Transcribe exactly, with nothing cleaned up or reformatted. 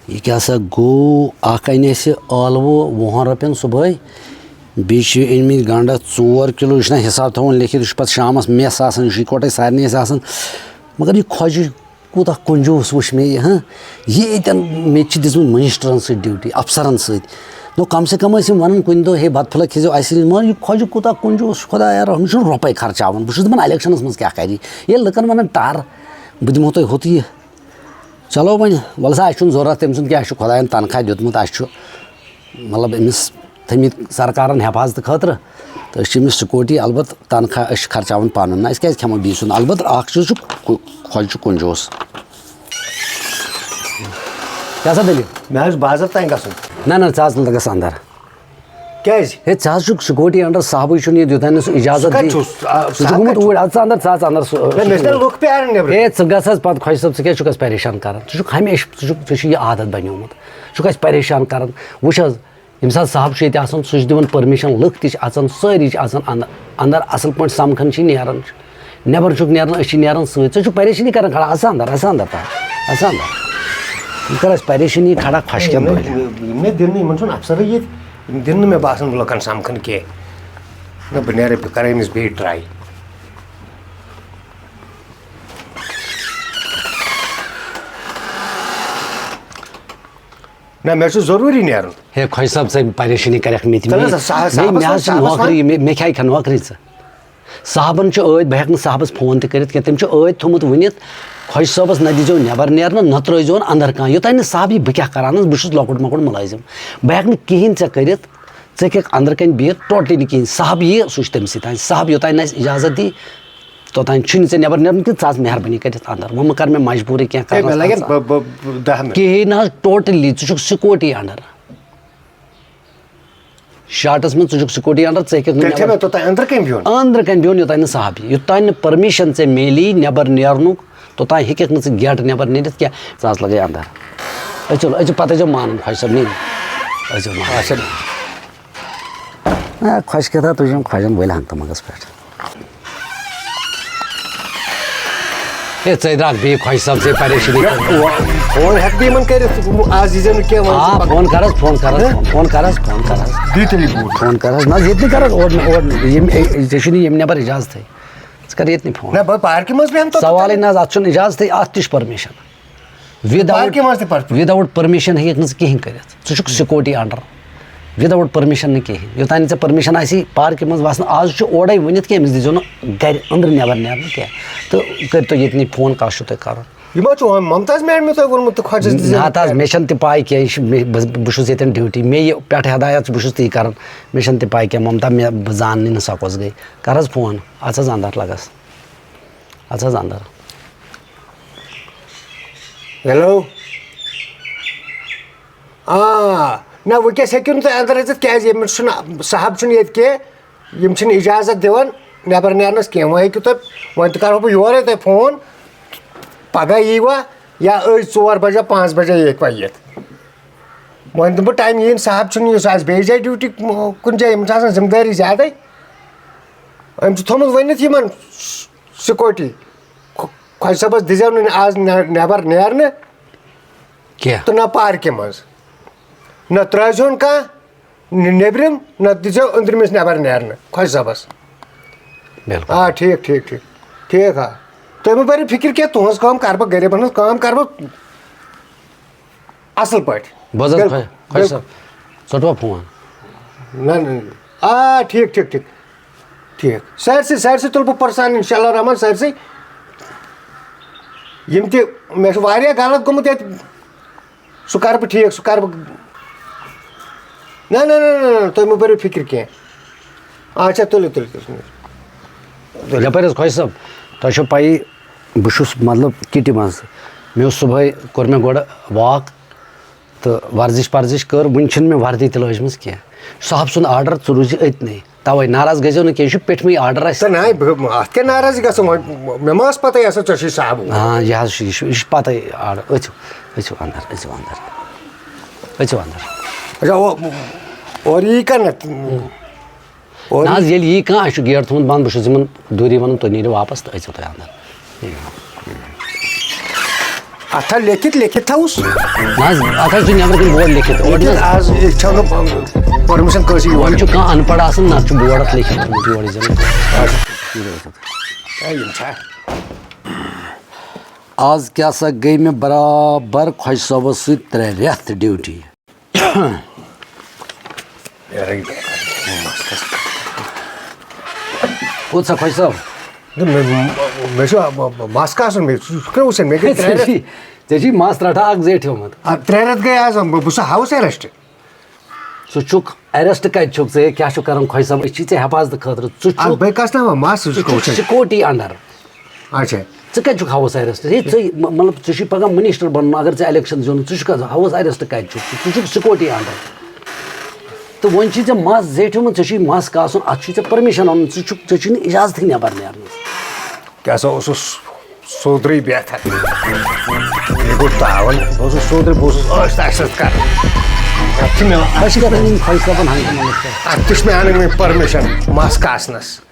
یہِ کیٛاہ سا گوٚو؟ اَکھ اَنہِ اَسہِ ٲلوٕ وُہَن رۄپیَن صُبحٲے، بیٚیہِ چھِ أنۍ مٕتۍ گَنٛڈٕ ژور کِلوٗ، یہِ چھُنہ حِساب تھاوُن لیکھِتھ، یہِ چھُ پَتہٕ شامَس mess آسان، یہِ چھُ یِکوَٹَے سارنٕے اَسہِ آسان۔ مگر یہِ خۄجہِ کوٗتاہ کنجوٗس وٕچھ مےٚ یہِ، ہاں؟ یہِ ییٚتٮ۪ن مےٚ تہِ چھِ دِژمٕژ minister-ن سۭتۍ duty، افسرن سۭتۍ۔ نو، کم سے کم ٲسۍ یِم ونان کُنہِ دۄہ، "ہے، بتہٕ پھوٚلہ کھیٚزیو اَسہِ نِش۔" مگر یہِ خۄجہِ کوٗتاہ کنجوٗس، خۄدایا رحم، یہِ چھُنہٕ رۄپے خرچاوان۔ بہٕ چھُس دپان، electionس منٛز کیٛاہ کرِ؟ ییٚلہِ لُکن ونان، "ٹر، بہٕ دِمہو تۄہہِ ہُتھ یہِ۔" چلو وۄنۍ، وَلہٕ سا، اَسہِ چھُنہٕ ضروٗرت تٔمۍ سُنٛد کینٛہہ، اَسہِ چھُ خۄدایَن تنخواہ دیُتمُت، اَسہِ چھُ، مطلب، أمِس تھٲمٕتۍ سرکارن حفاظتہٕ خٲطرٕ، تہٕ أسۍ چھِ أمِس security، البتہٕ تنخواہ أسۍ چھِ خرچاوان پنُن، نہ أسۍ کیٛازِ کھٮ۪مو بیٚیہِ سُنٛد؟ البتہٕ اکھ چیٖز چھُ، خۄ-، خۄجہِ چھُ کنجوٗس۔ کیٛاہ سا دٔلیٖل؟ مےٚ حظ بازر تام گژھُن۔ نہ، نہ، ژٕ حظ لگس اندر۔ کیٛازِ؟ ہے، ژٕ حظ چھُکھ security under، صاحبٕے چھُنہٕ ییٚتہِ، یوٚتام نہٕ سُہ اجازت سُہ کتہِ دی۔ چھُ؟ آ، سُہ سُہ چھُ گوٚمُت کتہِ چھُ؟ اوٗرۍ، اَژ ژٕ اندر، ژٕ اَژ اندر، سُہ، نہ، سُہ مےٚ چھُنہٕ چھُنہٕ۔ لُکھ پیاران نیٚبرٕ۔ ہے، ژٕ گژھ حظ پتہٕ خۄجہِ صٲب، ژٕ کیٛازِ چھُکھ اَسہِ پریشان کران؟ ژٕ چھُکھ ہمیشہِ، ژٕ چھُکھ، ژےٚ چھُ یہِ عادت بنیومُت، ژٕ چھُکھ اَسہِ پریشان کران۔ وٕچھ حظ، ییٚمہِ ساتہٕ صاحب چھُ ییٚتہِ آسان، سُہ چھُ دِوان permission، لُکھ تہِ چھِ اَژان، سٲری چھِ اَژان اندر، اندر اَصٕل پٲٹھۍ سَمکھان چھِ، نیران چھِ۔ نٮ۪بر چھُکھ نیران، أسۍ چھِ نیران سۭتۍ۔ ژٕ چھُکھ پریشٲنی کران کھڑا، اَژھ سا اندر، اَژھ سا اندر، اَژھ سا اندر۔ یہِ کر اَسہِ پریشٲنی کھڑا خۄشکٮ۪ن یِم دۄہلٮ۪ن۔ مےٚ، یِم مےٚ دِنہٕ، یِمن چھُنہٕ اَفسرٕے ییٚتہِ، یِم دِنہٕ مےٚ باسان لُکن سَمکھان کینٛہہ۔ نہ، بہٕ نیرٕ، بہٕ کرٕ أمِس بیٚیہِ try۔ نہ، مےٚ چھُ ضروٗری نیرُن۔ ہے خۄجہِ صٲب، ژٕ پریشٲنی کَرٮ۪کھ مےٚ تہِ۔ تَلہٕ مےٚ، حظ، صاحب، مےٚ، مےٚ صاحبَس حظ چھِ وَنان، نوکری، صاحبَس مےٚ، مےٚ کھیٛاے کھا نوکری ژٕ؟ صاحبَن چھُ ٲدۍ، بہٕ ہٮ۪کہٕ نہٕ صاحبَس فون تہِ کٔرِتھ کینٛہہ، تٔمۍ چھُ ٲدۍ تھوٚمُت ؤنِتھ، خۄجہِ صٲبَس نہ دیٖزیو نٮ۪بَر نیرنہٕ، نہ ترٛٲیزیون اَندَر کانٛہہ، یوٚتام نہٕ صاحب یی بہٕ کیٛاہ کَرٕ اَنَس، بہٕ چھُس لۄکُٹ مۄکُٹ مُلٲزِم، بہٕ ہٮ۪کہٕ نہٕ کِہیٖنۍ ژےٚ کٔرِتھ، ژٕ ہیٚکَکھ اَندَر کَنۍ بِہِتھ، totally نہٕ کِہیٖنۍ، صاحب یی، سُہ چھُ تٔمۍ سٕے تام، صاحب یوٚتام نہٕ اَسہِ اِجازت دی، توٚتام چھُنہٕ ژےٚ نٮ۪بر نیرُن کینٛہہ، ژٕ آس مہربٲنی کٔرِتھ اندر۔ وۄنۍ مہٕ کر مےٚ مجبوٗرٕے کینٛہہ ہے، مےٚ کرنس لگن منٛز۔ ب-، ب-، ب-، دَہ منٹ۔ کِہیٖنۍ نہ حظ، totally، ژٕ چھُکھ security under۔ شاٹس منٛز ژٕ چھُکھ security under، ژٕ ہیٚککھ نہٕ تیٚلہِ چھےٚ نیبر۔ مےٚ توٚتام أنٛدرٕ کَنۍ بِہُن؟ أنٛدرٕ کَنۍ بِہُن، یوٚتام نہٕ صاحب یی، یوٚتام نہٕ permission ژےٚ میلی نٮ۪بر نیرنُک، توٚتام ہیٚککھ نہٕ ژٕ gate نٮ۪بر نیٖرِتھ کینٛہہ۔ ژٕ حظ لگے اندر۔ أژِو، أژِو، پتہٕ ٲسۍزیو مانان، خۄجہِ صٲب، نِنۍ۔ أژِو مانان۔ اچھا۔ آ، خۄش کیٛاہ تھا، تُہۍ چھِو خۄجَن ؤلۍ ہنٛگتہٕ منٛگَس پٮ۪ٹھ۔ ہے، ژٕ درٛاکھ بیٚیہِ خۄجہِ صٲب، ژےٚ پریشٲنی کٔرمٕژ۔ فون ہٮ۪کہٕ بہٕ یِمَن کٔرِتھ؟ آز ییٖزیو نہٕ کینٛہہ، وۄنۍ آ، چھِ پَتہٕ۔ فون کَر حظ، فون کَر حظ، ہہ؟ فون، فون کَر حظ، فون کَر حظ۔ دِیِو تیٚلہِ یہِ بوٗٹھ۔ فون کَر حظ، نہ حظ، ییٚتہِ نہٕ کَر حظ، اورٕ نہٕ، اورٕ نہٕ، ییٚمہِ، ژےٚ چھُنہٕ ییٚمہِ نٮ۪بَر اِجازتھٕے۔ ژٕ کَر ییٚتہِ نٕے فون۔ نہ، بہٕ پارکہِ منٛز بیٚہمہٕ توٚتَتھ۔ سوالٕے نہ حظ، اَتھ چھُنہٕ اِجازتھٕے، اَتھ تہِ چھُ permission۔ Without، پارکہِ منٛز تہِ پَرٕ۔ Without permission ہیٚکہِ نہٕ ژٕ کِہیٖنۍ کٔرِتھ۔ ژٕ چھُکھ security under۔ Without permission نہٕ کِہیٖنۍ۔ یوٚتام نہٕ ژےٚ permission آسی پارکہِ منٛز وَسنہٕ، آز چھُ اورَے ؤنِتھ کہِ أمِس دیٖزیو نہٕ گَرِ أنٛدرٕ نٮ۪بَر نیرنہٕ کینٛہہ۔ تہٕ کٔرۍتو ییٚتہِ نٕے فون، کَس چھُو تۄہہِ کَرُن؟ یہِ ما چھُ وۄنۍ ممتاز madam تۄہہِ ووٚنمُت تہٕ خۄجَس دِژ نہ یِم تہٕ حظ، مےٚ چھَنہٕ تہِ پَے کینٛہہ، یہِ چھِ مےٚ، بہٕ، بہٕ چھُس ییٚتٮ۪ن duty، مےٚ یہِ پٮ۪ٹھ ہدایت چھُ، بہٕ چھُس تی کَران۔ مےٚ چھَنہٕ تہِ پَے کینٛہہ ممتا، مےٚ، بہٕ زاننٕے نہٕ سۄ کۄس گٔے۔ کَر حظ فون، اَژھ حظ اَندَر لَگَس، اَژھ حظ اَندَر۔ Hello۔ آ، نہ، وٕنکیٚس ہیٚکِو نہٕ تُہۍ اَندَر أژِتھ، کیٛازِ ییٚمِس چھُنہٕ، صاحب چھُنہٕ ییٚتہِ کینٛہہ، یِم چھِنہٕ اِجازت دِوان نٮ۪بَر نیرنَس کینٛہہ۔ وۄنۍ ہیٚکِو تُہۍ، وۄنۍ تہِ کَرہو بہٕ یورَے تۄہہِ فون، پَگاہ یی وا یا أزۍ ژور بَجے، پانٛژھ بَجے ییٚکۍ وۄنۍ یِتھ۔ وۄنۍ دِمہٕ بہٕ time، یِہِنٛدۍ صاحب چھُنہٕ، یُس آسہِ بیٚیہِ جایہِ duty کُنہِ جایہِ، یِمَن چھِ آسان ذِمہٕ دٲری زیادَے۔ أمۍ چھُ تھوٚمُت ؤنِتھ یِمَن security، خۄ-، خۄجہِ صٲبَس دِژیو نہٕ آز نہ-، نٮ۪بَر نیرنہٕ کینٛہہ۔ تہٕ نہ پارکہِ منٛز، نہ ترٛٲوزِہون کانٛہہ نِ-، نیٚبرِم، نہ دِژیو أنٛدرِمِس نٮ۪بَر نیرنہٕ خۄجہِ صٲبَس۔ بِلکُل۔ آ، ٹھیٖک، ٹھیٖک، ٹھیٖک۔ ٹھیٖک، آ۔ تُہۍ مہٕ بٔرِو فِکِر کینٛہہ، تُہٕنٛز کٲم کَرٕ بہٕ، غریٖبَن ہٕنٛز کٲم کَرٕ بہٕ اَصٕل پٲٹھۍ۔ بوز حظ، بِلکُل، خۄ-، خۄجہِ بِلکُل۔ صٲب، ژوٚٹوا فون؟ نہ، نہ، نہ۔ آ، ٹھیٖک، ٹھیٖک، ٹھیٖک۔ ٹھیٖک۔ سٲرسٕے، سٲرسٕے تُلہٕ بہٕ پٔرسَن، اِنشاء اللہ الرحمن، سٲرسٕے۔ یِم تہِ، مےٚ چھُ واریاہ غلط گوٚمُت ییٚتہِ، سُہ کَرٕ بہٕ ٹھیٖک، سُہ کَرٕ بہٕ۔ نہ، نہ، نہ، نہ، نہ، تُہۍ مہٕ بٔرِو فِکِر کینٛہہ۔ اچھا، تُلِو، تُلِو، تُلِو۔ یَپٲرۍ حظ خۄجہِ صٲب، تۄہہِ چھو پَیی، بہٕ چھُس مطلب کِٹہِ منٛز۔ مےٚ اوس صُبحٲے، کوٚر مےٚ گۄڈٕ walk، تہٕ ورزش پرزش کٔر، وُنہِ چھُنہٕ مےٚ وردی تہِ لٲجمٕژ کینٛہہ۔ صاحب سُنٛد order، ژٕ روٗزِ أتنٕے، توے ناراض گژھِو نہٕ کینٛہہ، یہِ چھُ پیٚٹھمٕے order اَسہِ۔ تہٕ نہ، بہٕ، اَتھ کیٛاہ ناراضی گژھو وۄنۍ؟ مےٚ ما ٲس پَتہ یہِ ہسا ژےٚ چھُے صاحب۔ آ، یہِ حظ چھُ، یہِ چھُ، یہِ چھُ پَتَے order۔ أژِو، أژِو اَندَر، أژِو اَندَر، أژِو اَندَر۔ اچھا، او-، اورٕ یی کَنَتھ؟ اورٕ نہ حظ، ییٚلہِ یی کانٛہہ، اَسہِ چھُ gate تھوٚومُت بنٛد، بہٕ چھُس یِمَن دوٗری وَنان، تُہۍ نیٖرِو واپَس تہٕ أژِو تُہۍ اَندَر۔ اَتھ ہا لیکھِتھ، لیکھِتھ تھاوُس۔ نہ حظ، اَتھ حظ چھُ نٮ۪برٕ کِنۍ بورڈ لیکھِتھ، اورٕ یہِ نہ حظ۔ آز چھَنہٕ پٔرمِشن کٲنٛسہِ یِوان۔ وۄنۍ چھُ کانٛہہ اَن پَڑھ آسان، نَتہٕ چھُ بورڈ اَتھ لیکھِتھ تھوٚمُت یورٕ زَن۔ ہے، یِم چھا؟ آز کیٛاہ سا گٔے مےٚ برابر خۄجہِ صٲبَس سۭتۍ ترٛےٚ رٮ۪تھ ڈیوٹی۔ کوٚت سا خۄجہِ صٲب؟ نہ، مےٚ مےٚ چھُ مَس کاسُن، مےٚ چھُ کرٛوٗسن، مےٚ گٔے ترٛےٚ رٮ۪تھ۔ ژےٚ چھُے مَس رَٹان اَکھ زیٹھیومُت۔ آ، ترٛےٚ رٮ۪تھ گٔے آز، بہٕ بہٕ چھُس ہاوُس ایرٮ۪سٹ۔ ژٕ چھُکھ ایرٮ۪سٹ کَتہِ چھُکھ ژٕ؟ کیٛاہ چھُکھ کران خۄجہِ صٲب؟ أسۍ چھِ ژےٚ حفاظتہٕ خٲطرٕ۔ ژٕ اَدٕ چھُکھ بہٕ کَس تام مَس، ژٕ ژٕ چھُکھ چھُکھ سِکیورٹی اَنڈر۔ اچھا۔ ژٕ کَتہِ چھُکھ ہاوُس ایرٮ۪سٹ؟ ہے، ژٕ مہ- مطلب، ژےٚ چھُے پگاہ منسٹر بَنُن، اگر ژےٚ الیکشن زیوٗن، ژٕ چھُکھ ہاوُس ایرٮ۪سٹ کَتہِ چھُکھ؟ ژٕ چھُکھ سِکیورٹی اَنڈر۔ تہٕ وۄنۍ چھُے ژےٚ مَس زیٹھیومُت، ژےٚ چھُے مَس کاسُن، اَتھ چھُے ژےٚ پٔرمِشن اَنُن، ژٕ چھُکھ، ژےٚ چھُے نہٕ اِجازتھٕے نٮ۪بر نیرنَس۔ کیٛاہ سا اوسُس سوٚدرٕے بہتر۔ یہِ گوٚو تاوَن، بہٕ اوسُس سوٚدرٕے، بہٕ اوسُس ٲسۍ تَسہِ سۭتۍ کران۔ اَتھ چھِ مےٚ، اَتھ چھِ مےٚ، خۄجہِ صٲبَن ہنٛگہٕ منٛگہٕ کَران۔ اَتھ تہِ چھِ مےٚ اَنٕنۍ وۄنۍ پٔرمِشن مَس کاسنَس۔